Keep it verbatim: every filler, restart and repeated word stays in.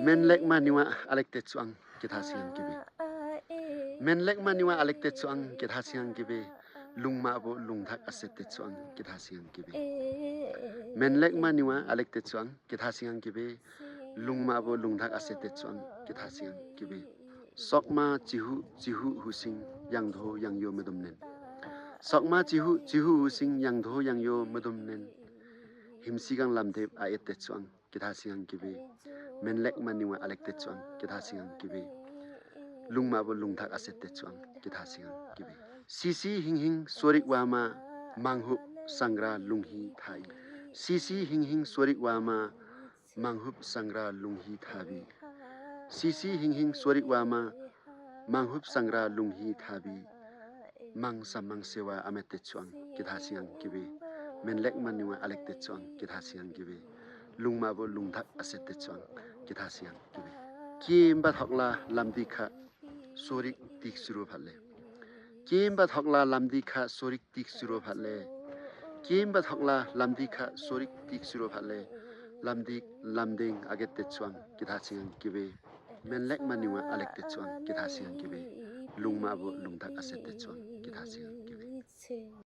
Menlek ma niwa alek tetsuang kitha singang kibe. Menlek ma niwa alek tetsuang kitha singang kibe. Lungma bo lungdak aset tetsuang kitha singang kibe. Menlek ma niwa alek tetsuang kitha singang kibe. Lungma bo lungdak aset tetsuang kitha singang kibe. Sokma chihu chihu husing yangdo yangyo medumnen. Sokma chihu chihu husing yangdo yangyo medumnen. Himsigang lamdep a-et tetsuang kitha singang kibe. Menlek ma niwa alek tetsuang kitha singang kibe. Lungma bo lungdak aset tetsuang kitha singang kibe. Sisi hinghing sorik wama manghup sangra lunghi thabi. Sisi hinghing sorik wama manghup sangra lunghi thabi. Sisi hinghing sorik wama manghup sangra lunghi thabi. Mang samang sewa amet tetsuang kitha singang kibe. Menlek ma niwa alek tetsuang kitha singang kibe. Lungma bo lungdak aset tetsuang kitha singang kibe. Kimba thokla lamdi kha sorik tik suru phatle. Kimba thokla lamdi kha sorik tik suru phatle. Kimba thokla lamdi kha sorik tik suru phatle. Lamdi lamding aget tetsuang kitha singang kibe. Menlek ma niwa alek tetsuang kitha singang kibe. Lungma bo lungdak aset tetsuang kitha singang kibe.